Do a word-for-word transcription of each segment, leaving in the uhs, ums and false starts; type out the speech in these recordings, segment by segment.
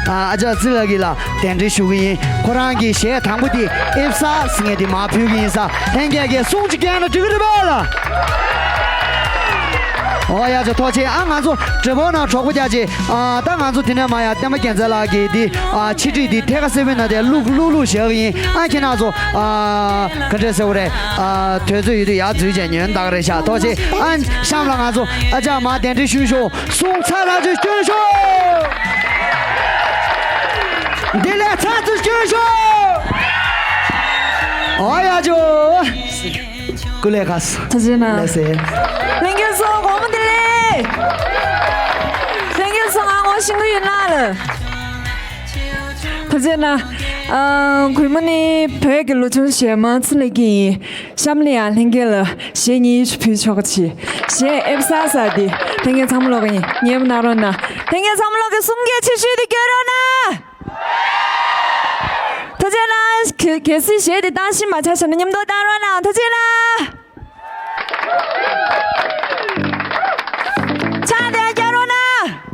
ཨ་ཅག་ཙི་ལ་གི་ལ་གདན་འདྲེན་ཞུ་གི་ཡིན། ཁོ་རང་གི་གཞས་དང་པོ་དེ་ཨེབ་ས་ཟེར་མཁན་དེ་མར་ཕུལ་གི་ཡིན་ས། ལྷན་རྒྱས་ཀྱིས་གསུང་གཅིག་བརྒྱབ་ན་འགྲིག་གི་རེད་པ་ལ། ཨོ་ཡ་ཅོ་ཐོག་ཆེ། ཨ་ང་ཚོ་བགྲེས་པོ་ནང་གྲོགས་པོ་རྒྱ་ཆེ། ཨ་ད་ང་ཚོ་དེ་ནས་མ་ཡ་བསྟན་པ་རྒྱལ་མཚན་ལགས་ཀྱི་དེ་ཨ་ཆེད་སྒྲིག་དེ་ཐད་ཀ་སེ་བན་ན་དེ་ལུག་ལུག་ལུག་བཞག་གི་ཡིན། ཨ་ཁྱེད་རང་ཚོ་ཨ་ག་འདྲས་ཟེར་བ་རེད། ཨ་དུས་ཚོད་ཡོད་དུས་ཡར་འཛུལ་བྱས་ཉོན་བཏང་རེད་ཤག་ཐོག་ཆེ། ཨ་གཤམ་ལ་ང་ཚོ་ཨ་ཅག་མར་གདན་འདྲེན་ཞུ་ཤོག་གསུང་ཚར་ལ་ཚོས་སྐྱོན་ཤོག་འདི་ལས་ཚར་ཚོས་སྐྱོན་ཤོག་ཨོ་ཡ་ཇོ། ཀུ་ལེ་ཁ་སི། ཐུགས་རྗེ་གནང་། ལགས་སེ། ལྷན་རྒྱས་ཚོ་དགོང་མོ་བདེ་ལེགས། ལྷན་རྒྱས་ཚོ་ང་ངོ་ཤེས་ཀྱི་ཡོད་ན་ལ། ཐུགས་རྗེ་གནང་། ཨ་གུས་མོ་ནི་བོད་ཀྱི་ལོ་ཆུང་གཞས་མ་ཚེ་ལེགས་ཀྱི་ཡིན། གཤམ་ལ་ཡང་ལྷན་རྒྱས་ལ་གཞས་ཉིད་ཞུ་ཕུལ་ཆོག་གི་ཆེ། གཞས་ཨེབ་ས་ས་འདི་ལྷན་རྒྱས་ཚང་མ་ལོག་གི་ཡིན། ཉན་མོ་གནང་རོགས་གནང་། ལྷན་རྒྱས་ཚང་མ་ལོག་གི་གསུང་སྐད་ཆེ་ཤོས་དེ་སྐྱོན་རོགས་གནང་། ཐུགས་རྗེ་གནང་། གལ་སྲིད་གཞས་དེ་བཏང་ཤེས་མ་ཆགས་ན་མཉམ་དུ་བཏང་རོགས་གནང་། ཐུགས་རྗེ་གནང་། ཕྱག་དེ་རྒྱག་རོགས་གནང་།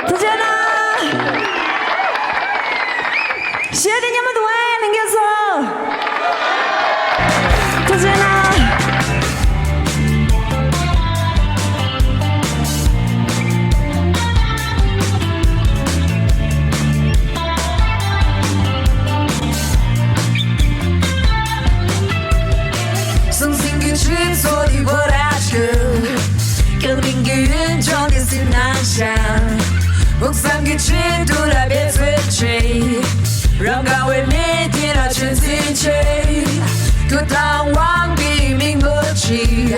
ཐུགས་རྗེ་གནང་། གཞས་དེ་མཉམ་དུ་ཨེ་ལྷན་རྒྱས་ཚོ། ཐུགས་རྗེ་གནང་། ཟང་ཟིང་གི་ཆུ་ཚོད་དེ་བོ་ར་ཆུ། རང་གི་ཆེད་དུ་ལ་འབད་རྩོལ་བྱེད། རང་དགའ་བའི་མི་དེ་ལ་ཆུད་ཟིན་བྱེད། མཐུ་དང་དབང་གི་མིང་པོ་ཅིག་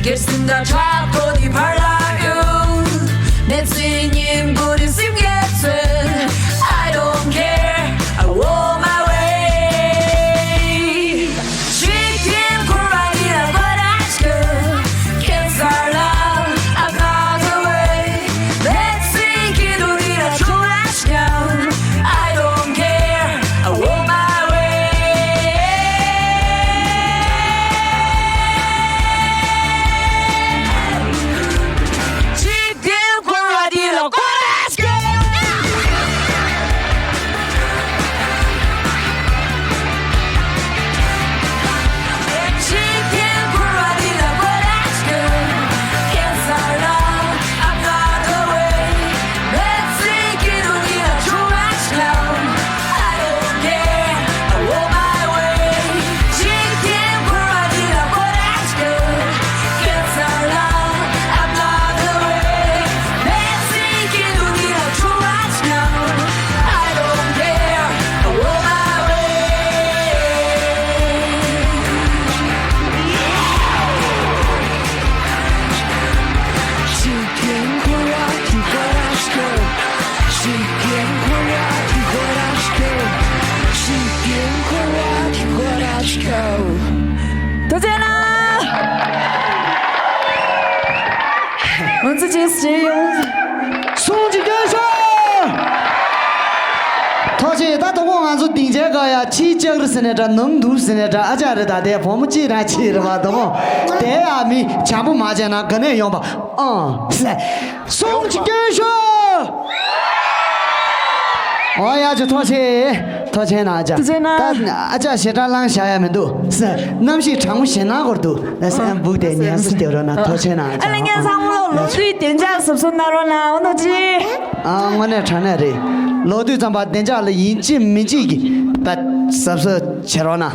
སྒེར་སེམས་དང་ཆགས་པ་དེ་ཕར་ལ་གཡུག་གནས་ཚུལ་སྙིང་པོ་དེ་སེམས་ཀྱི་ཚོད། I don't care, I want my way. Chicken Karate, I wanna ask you. Can't start love, I'm not the way. Let's sink into the true ask you. I don't care, I want my way. Chicken Karate, I wanna ask you. ཐུགས་རྗེ་གནང་། ང་ཚོ་རྗེས་སུ་མཇལ་ཡོང་། གསུང་ཅིག་སྐྱོན་ཤོག་ཐུགས་རྗེ་ཆེ། ད་དུང་ང་ཚོ་སྡིངས་ཆའི་སྒང་ཡ་ཕྱིའི་ལྕགས་རི་ཟེར་ནས་འདྲ། ནང་དུ་ཟེར་ནས་འདྲ། ཨ་ཅག་རེད། ད་དེ་བུ་མོ་གཅིག་རང་གཅིག་རེད་པ། དུ་མོ་དེ་ཡ་མི་བྱམས་པོ་མ་བྱས་ན་ག་ནས་ཡོང་པ། ཨང་། གསུང་ཅིག་སྐྱོན་ཤོག་ཨོ་ཡ་ཅོ། ཐུགས་རྗེ་ཆེ། ཐུགས་རྗེ་གནང་ཨ་ཅག་ཐུགས་རྗེ་གནང་། ད་ཨ་ཅག་ཞེ་དྲག་ལངས་བཞག་ཡ་མི་འདུག་གནམ་གཤིས་གྲང་མོ་ཞེ་གནང་སྐོར་འདུག་ལ་སེམས་སྦུག་དེ་ཉན་སུ་སྟེར་རོགས་གནང་། ཐུགས་རྗེ་གནང་ཨ་ཅག་ཨ་ལེ། ངས་ཚང་མ་ལོ་ལོ་དུས་བདེ་འཇགས་གཟབ་གཟབ་གནང་རོགས་གནང་། འོ་ནོ་ཅི། ཨ་དངོས་གནས་དྲང་གནས་རེད། ལོ་དུས་ཙམ་པ་བདེ་འཇགས་ལ་ཡིན་གཅིག་མིན་གཅིག་གི་ད་གཟབ་གཟབ་བྱེད་རོགས་གནང་།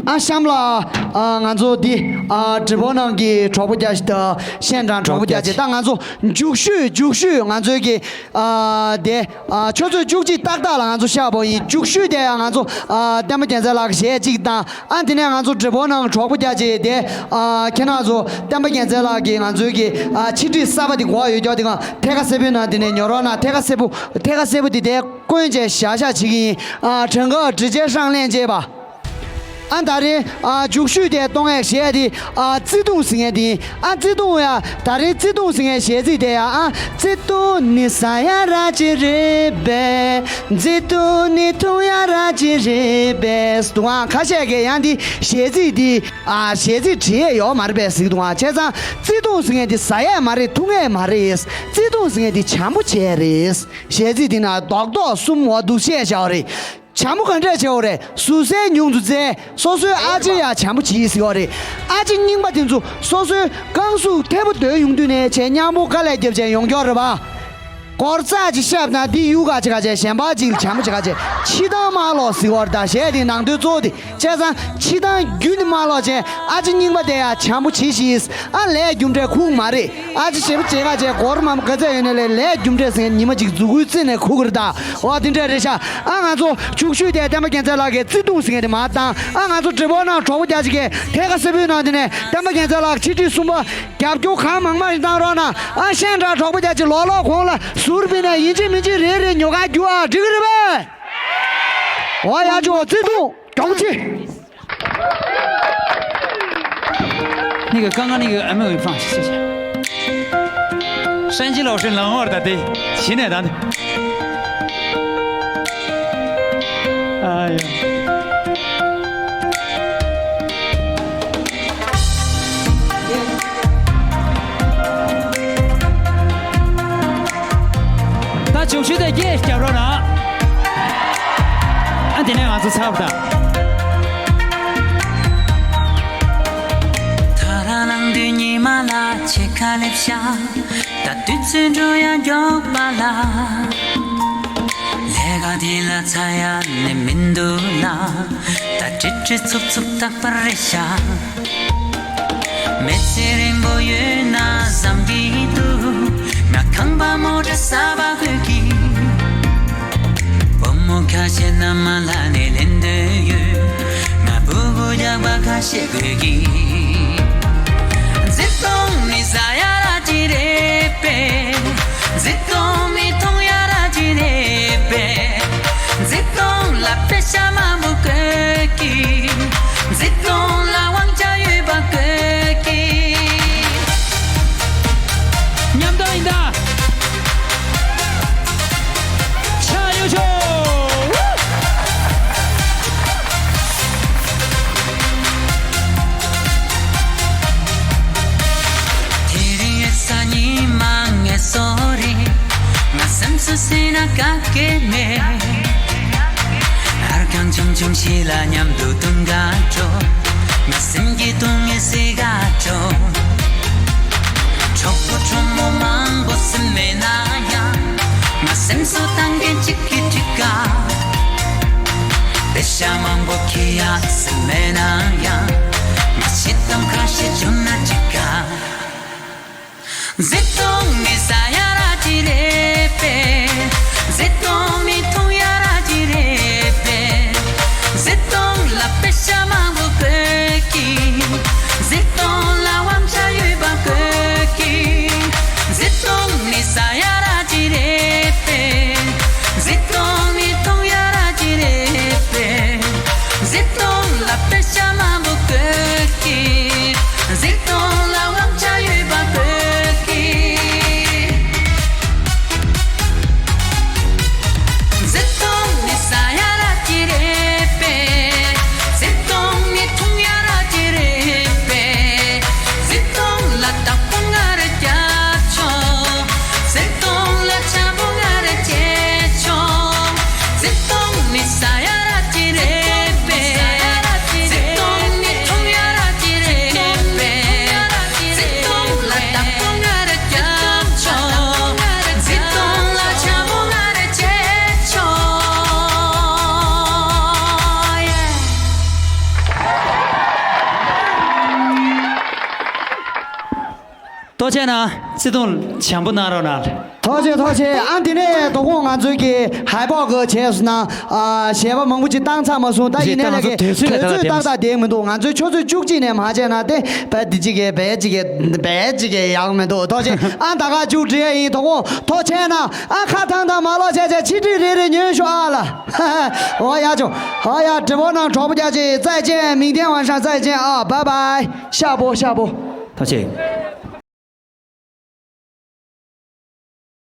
ཨ་གཤམ་ལ་ཨ་ང་ཚོ་འདི་ཨ་འབྲི་བོ་ནང་གི་གྲོགས་པོ་རྒྱ་ཞིག་དང་ཤན་གྲང་གྲོགས་པོ་རྒྱ་ཅེ། ད་ང་ཚོ་མཇུག་ཤོས་མཇུག་ཤོས་ང་ཚོའི་གི་ཨ་དེ་ཨ་ཆུ་ཚོད་བཅུ་གཅིག་ཏག་ཏག་ལ་ང་ཚོ་ཤར་བ་ཡིན། མཇུག་ཤོས་དེ་ཡང་ང་ཚོ་ཨ་བསྟན་པ་རྒྱལ་མཚན་ལགས་གཞས་གཅིག་དང་། ཨ་དེ་ནས་ང་ཚོ་འབྲི་བོ་ནང་གྲོགས་པོ་རྒྱ་ཅེ་དེ་ཨ་ཁྱེད་རང་ཚོ་བསྟན་པ་རྒྱལ་མཚན་ལགས་ཀྱིས་ང་ཚོའི་གི་ཨ་ཆིག་སྒྲིལ་གསར་པ་དེ་གོ་ཡོད་ཀྱོག་དེ་གང་ཐད་ཀ་སེར་པོའི་ནང་དེ་ནས་ཉོ་རོགས་གནང་། ཐད་ཀ་སེར་པོ་ཐད་ཀ་སེར་པོ་དེ་དེ་བསྐོན་བྱས་བཞག་བཞག་བྱེད་ཀྱི་ཡིན། ཨ་དྲན་ག་དྲི་ཆེ་ཧྲང་ལེན་བྱེད་པ། ཨ་ད་རེས་ཨ་མཇུག་ཤོས་དེ་གཏོང་ཡས་གཞས་དེ་ཨ་བརྩེ་དུང་ཟེར་མཁན་དེ་ཡིན། ཨ་བརྩེ་དུང་ཡ། ད་རེས་བརྩེ་དུང་ཟེར་མཁན་གཞས་ཚིག་དེ་ཡ། ཨ་བརྩེ་དུང་ནི་ཟ་ཡ་ར་ཅིག་རེད་པས། བརྩེ་དུང་ནི་འཐུང་ཡ་ར་ཅིག་རེད་པས། འདུག་ཨང་། ཁ་ཤས་ཀྱིས་ཡང་འདི་གཞས་ཚིག་འདི་ཨ་གཞས་ཚིག་བྲིས་ཡས་ཡོད་མ་རེད་པས་ཟེར་གྱི་འདུག་ཨང་། བྱས་ཙང་བརྩེ་དུང་ཟེར་མཁན་འདི་ཟ་ཡས་མ་རེད། འཐུང་ཡས་མ་རེད། བརྩེ་དུང་ཟེར་མཁན་འདི་བྱམས་པོ་བྱས་རེད། གཞས་ཚིག་འདི་ན་རྡོག་རྡོག་གསུམ་འོ་འདུག་བཤད་བཞག་པ་རེད། བྱམས་པོ་ག་འདྲས་བྱེད་འོ་རེད། ཟུར་ཟའི་ཉུང་དུ་བཙལ། སོ་སོའི་ཨ་ཅེ་ཡ་བྱམས་པོ་བྱེད་ཟེར་བ་རེད། ཨ་ཅེ་རྙིང་པ་དེ་ཚོ་སོ་སོའི་རྐང་ཟུག་མཐེ་བོ་སྡོད་ཡོང་དུས་ནས་བྱས་མཉམ་པོ་དཀའ་ལས་རྒྱབ་བྱས་ཡོང་ཀྱོག་རེད་པ། སྒོར་རྩ་ཅིག་ཤབ་ན་འདི་གཡུག་ག་ཅིག་ག་བྱས་གཞན་པ་ཅིག་ལ་བྱམས་པོ་ཅིག་ག་བྱས། ཕྱི་ཐང་མ་ལོག་ཟེར་བ་རེད། ད་གཞས་དེ་ནང་དོན་གཙོ་བོ་དེ། བྱས་ཙང་ཕྱི་ཐང་རྒྱུན་དུ་མ་ལོག་བྱས། ཨ་ཅེ་རྙིང་པ་དེ་ཡ་བྱམས་པོ་བྱེད་ཤིག་ཨ་ལས་རྒྱུ་འབྲས་ཁུག་མ་རེད། ཨ་ཅེ་ཞེ་པོ་བྱེད་ག་བྱས་སྒོར་མམ་ག་ཚད་ཡོད་ནས་ལས་ལས་རྒྱུ་འབྲས་ཟེར་མཁན་ཉི་མ་གཅིག་མཛུ་གུའི་རྩེ་ནས་ཁུག་གི་རེད་ད། འོ་དེ་འདྲས་རེད་ཤག་ཨ་ང་ཚོ་ཕྱུག་ཤུལ་དེ་བསྟན་པ་རྒྱལ་མཚན་ལགས་ཀྱིས་བརྩེ་དུང་ཟེར་མཁན་དེ་མར་བཏང་། ཨ་ང་ཚོ་འབྲི་བོ་ནང་གྲོགས་པོ་རྒྱ་ཅིག་གིས་ཐད་ཀ་སེར་པོའི་ནང་དེ་ནས་བསྟན་པ་རྒྱལ་མཚན་ལགས་ཆིག་ཁྲི་གསུམ་པ་རྒྱབ་སྐྱོར་གང་མང་མང་ཞིག་བཏང་རོགས་གནང་། ཨ་ཤན་གྲང་གྲོགས་པོ་རྒྱ་ཅིག་ལོག་ལོག་གོང་ལ་ཟུར་ཕུད་ནས་ཡིན་གཅིག་མིན་གཅིག་རེ་རེ་ཉོ་ག་རྒྱུགས་ཨ། འགྲིག་གི་རེད་པས། འོ་ཡ་ཅོ་བརྩེ་དུང་གྱོང་ཆེ། 那个刚刚那个还没有放，谢谢。山鸡老师冷漠的对，现在咱，哎呀。 ད་བྱུག་ཤུལ་དེ་རྒྱས་རྒྱབ་རོགས་གནང་། ཨ་དེ་ནས་ང་ཚོ་ཚར་བ་དང་། ཐ་ར་ནང་དུས་ཉི་མ་ལ་ཕྱེད་ཀ་སླེབས་ཤག་ད་དུས་ཚོད་འགྲོ་ཡ་མགྱོགས་པ་ལ། ལས་ཀ་དེ་ལ་ཚ་ཡ་ནི་མི་འདུག་ན། ད་ཀྲི་ཀྲི་ཚུབ་ཚུབ་རྟག་པར་རེད་ཤག་མི་ཚེ་རིང་པོ་ཡོད་ན་བསམ་གྱི་འདུག་ང་ཁང་པ་མོ་ཊ་གསར་པ་ཁོས་ཀྱི་ བྱེད་དགོས་ཀྱི། བརྩེ་དུང་ནི་ཟ་ཡ་ར་ཅི་རེད་པས། བརྩེ་དུང་ནི་འཐུང་ཡ་ར་ཅི་རེད་པས། བརྩེ་དུང་ལ་པེ་ཤ་མང་པོ་དགོས་ཀྱི། བརྩེ་དུང་ལ་དབང་ཆ་ཡོད་པ་དགོས་ཀྱི། མཉམ་དུ་ཡིན་ད། ཕྱག་གཡོ་ཤོག། དེ་རིང་ཡོད་ས་ཉི་མ་ངལ་གསོ་རེད། ང་སེམས་སུ་ཟིན་ན་ག་གེ་མེད། ཨར་ཁང་ཆུང་ཆུང་ཞིག་ལ་མཉམ་དུ་དུང་ག་འགྲོ། ང་སེམས་ཀྱི་དུང་ངེ་སི་ག་འགྲོ། གྲོགས་པོ་གྲོགས་མོ་མང་པོ་སེམས་མེད་ན་ཡང་། ང་སེམས་གསོ་བཏང་མཁན་གཅིག་གིས་འགྲིག་ག། པེ་ཤ་མང་པོ་ཁྱེར་ཡག་སེམས་མེད་ན་ཡང་། ང་ཤི་དང་ཁ་ཤས་བྱུང་ན་འགྲིག་ག། བརྩེ་དུང་ནི་ཟ་ཡ་ར་ཅི་རེད་པས། བརྩེ་དུང་ནི་འཐུང་ཡ་ར་ཅི་རེད་པས། བརྩེ་དུང་ལ་པེ་ཤ་མང་པོ་དགོས་ཀྱི། བརྩེ་དུང་ལ་དབང་ཆ་ཡོད་པ་དགོས་ཀྱི། བརྩེ་དུང་ནི་ཟ་ཡ་ར་ཅི་རེད་པས། བརྩེ་དུང་ནི་འཐུང་ཡ་ར་ཅི་རེད་པས། བརྩེ་དུང་ལ་པེ་ཤ་མང་པོ་དགོས་ཀྱི། བརྩེ་དུང་ལ་དབང་ཆ་ཡོད་པ་དགོས་ཀྱི། བརྩེ་དུང་ནི་ཟ་ཡ་ར་ཅི་རེད་པས། བརྩེ་དུང་ནི་འཐུང་ཡ་ར་ཅི་རེད་པས། བརྩེ་དུང་ལ་བདག་པོ་ང་རེ་རྒྱབ་ཆོག། བརྩེ་དུང་ལ་ཆ་བོ་ང་རེ་བྱེད་ཆོག། བརྩེ་དུང་ནི་ཟ་ཡ་ར་ཅི་རེད་པས། བརྩེ་དུང་ནི་འཐུང་ཡ་ར་ཅི་རེད་པས། བརྩེ་དུང་ལ་བདག་པོ་ང་རེ་རྒྱབ་ཆོག། བརྩེ་དུང་ལ་ཆ་བོ་ང་རེ་བྱེད་ཆོག། ཐུགས་རྗེ་གནང་། བརྩེ་དུང་བྱམས་པོ་གནང་རོགས་གནང་། ཐུགས་རྗེ་ཆེ། ཐུགས་རྗེ་ཆེ། ཨ་འདི་ནས་དོ་དགོང་ང་ཚོའི་གི་ཧའེ་པོ་གི་བྱས་སོང་ན། ཨ་གཞས་པ་མང་པོ་ཅིག་བཏང་ཚར་མ་སོང་། ད་ཡིན་ནའི་ལས་ཀའི་དུས་ཚོད་ཏག་ཏག་དེ་མི་འདུག་ང་ཚོའི་ཆུ་ཚོད་བཅུ་གཅིག་ནས་མ་བྱས་ན་དེ་བས་འདི་གཅིག་གི་བས་གཅིག་གི་བས་གཅིག་གི་ཡག་མི་འདུག་ཐུགས་རྗེ་ཆེ། ཨ་ད་ག་མཇུག་སྒྲིལ་ཡ་ཡིན། དོ་དགོང་ཐུགས་རྗེ་ཆེ་གནང་། ཨ་ཁ་ཐང་ཐང་མ་ལོག་བྱས་བྱས་ཆིག་ཁྲི་རེ་རེ་ཉོས་ཤོག་ཨ་ལ། འོ་ཡ་ཆོ། འོ་ཡ། 直播上找不下去，再见，明天晚上再见啊，拜拜，下播下播。 ཐུགས་རྗེ་ཆེ།